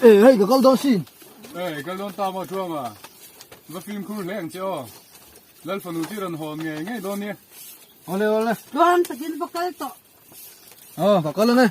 E hei ka kal dawn sin. Ei kal dawn ta maw Thuama? Va fimkhur hle ang che aw. Lal fanu chu i rawn hawn ngei ngei dawn nia. Awle awle. Tluang takin va kal tawh. Aw ka kal ane.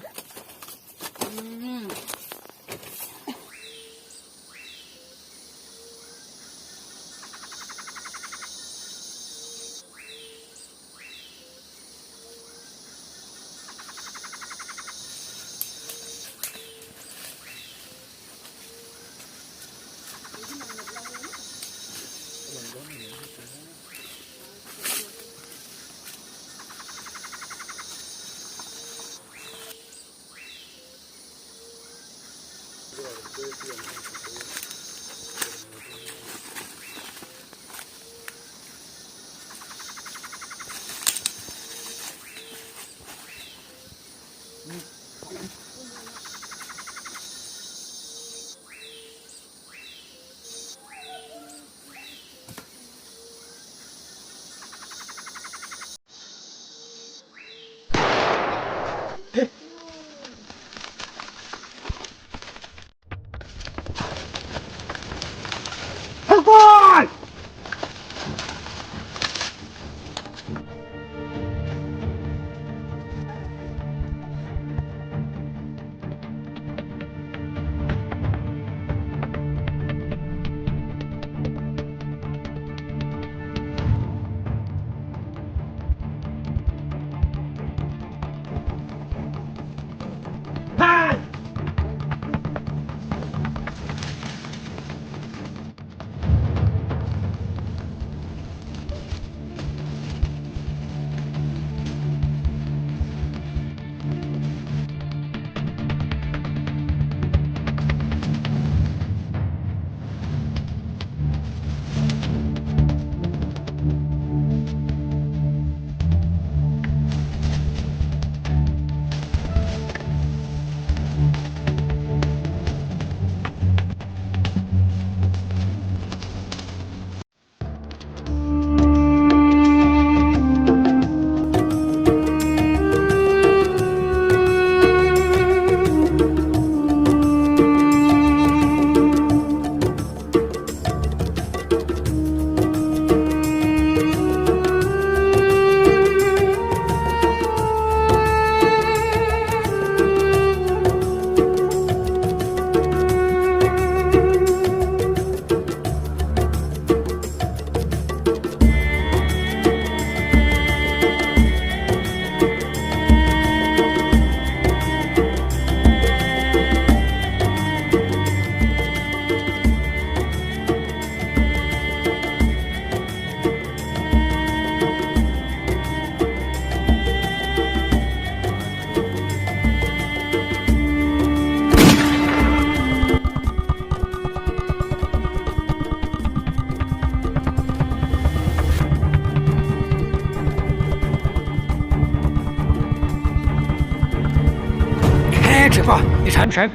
你馋不馋？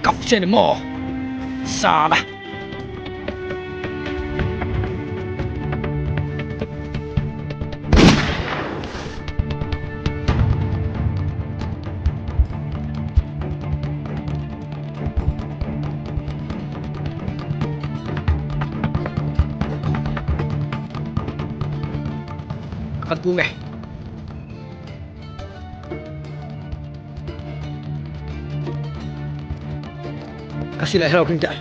搞见的么？傻了。Ka kal pu nge. Ka silai hlo khin teh.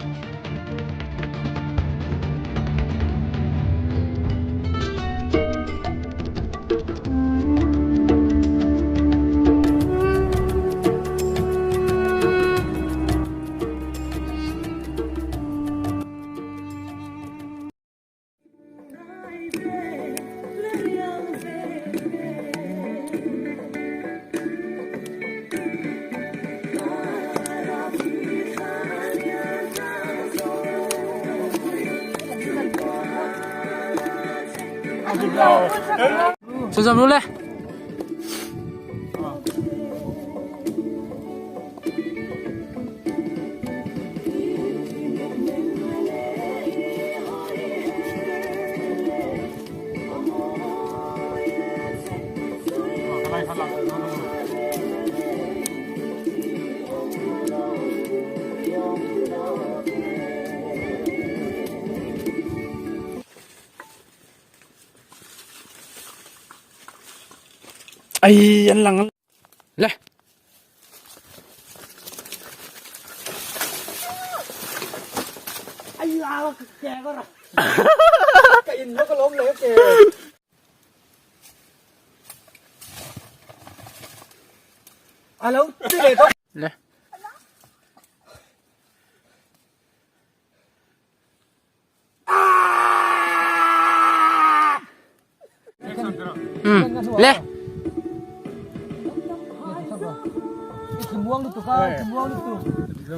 Chhunzawm ru le. Ai an lang le. Ka in lo ka lawm le ke. Alo ti le to. Le. Le.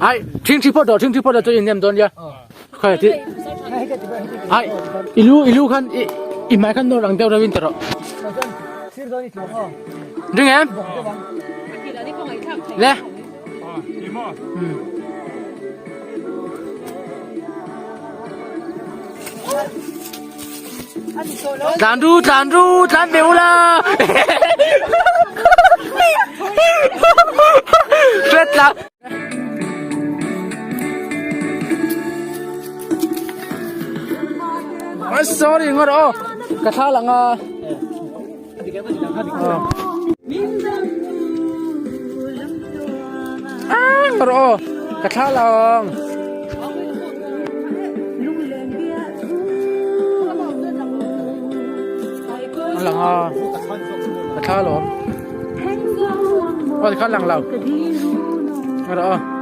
Ai, thing thi phawt rawh, thing thi phawt rawh chuan in nem dawn nia. Khai ti. Ai, ilu ilu khan i i hmai khan nawr ang deuh reuhin ti rawh. Ring em? Le. Tlan ru tlan ru tlan ve ula. Hret tlan. Sorry ngawt aw ka thla lang a. Ngawt aw ka thla lang. A lang a ka thla alawm. Aw tikhan lang lo. Ngawt aw.